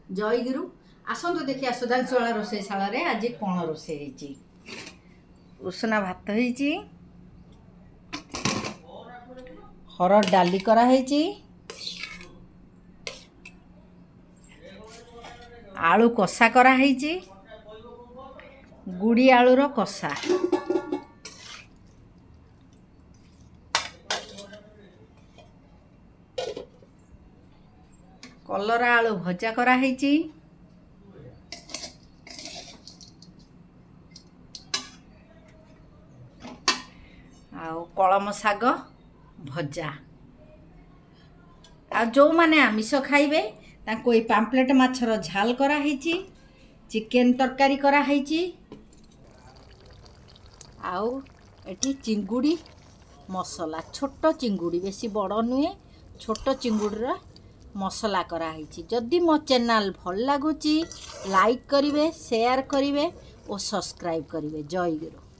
ଜୟଗୁରୁ। ଆସନ୍ତୁ ଦେଖିବା ସୁଧାଂଶୁବାଳା ରୋଷେଇଶାଳାରେ ଆଜି କ'ଣ ରୋଷେଇ ହେଇଛି। ଉଷୁନା ଭାତ ହେଇଛି, ହରଡ଼ ଡାଲି କରାହେଇଛି, ଆଳୁ କଷା କରାହେଇଛି, ଗୁଡ଼ି ଆଳୁର କଷା, କଲରା ଆଳୁ ଭଜା କରାହେଇଛି, ଆଉ କଳମ ଶାଗ ଭଜା। ଆଉ ଯେଉଁମାନେ ଆମିଷ ଖାଇବେ, ତାଙ୍କୁ ଏଇ ପାମ୍ପଲେଟ୍ ମାଛର ଝାଲ କରାହେଇଛି, ଚିକେନ୍ ତରକାରୀ କରାହେଇଛି, ଆଉ ଏଠି ଚିଙ୍ଗୁଡ଼ି ମସଲା, ଛୋଟ ଚିଙ୍ଗୁଡ଼ି, ବେଶୀ ବଡ଼ ନୁହେଁ, ଛୋଟ ଚିଙ୍ଗୁଡ଼ିର ମସଲା କରାହେଇଛି। ଯଦି ମୋ ଚ୍ୟାନେଲ୍ ଭଲ ଲାଗୁଛି, ଲାଇକ୍ କରିବେ, ସେୟାର କରିବେ ଓ ସବସ୍କ୍ରାଇବ୍ କରିବେ। ଜୟ ଗୁରୁ।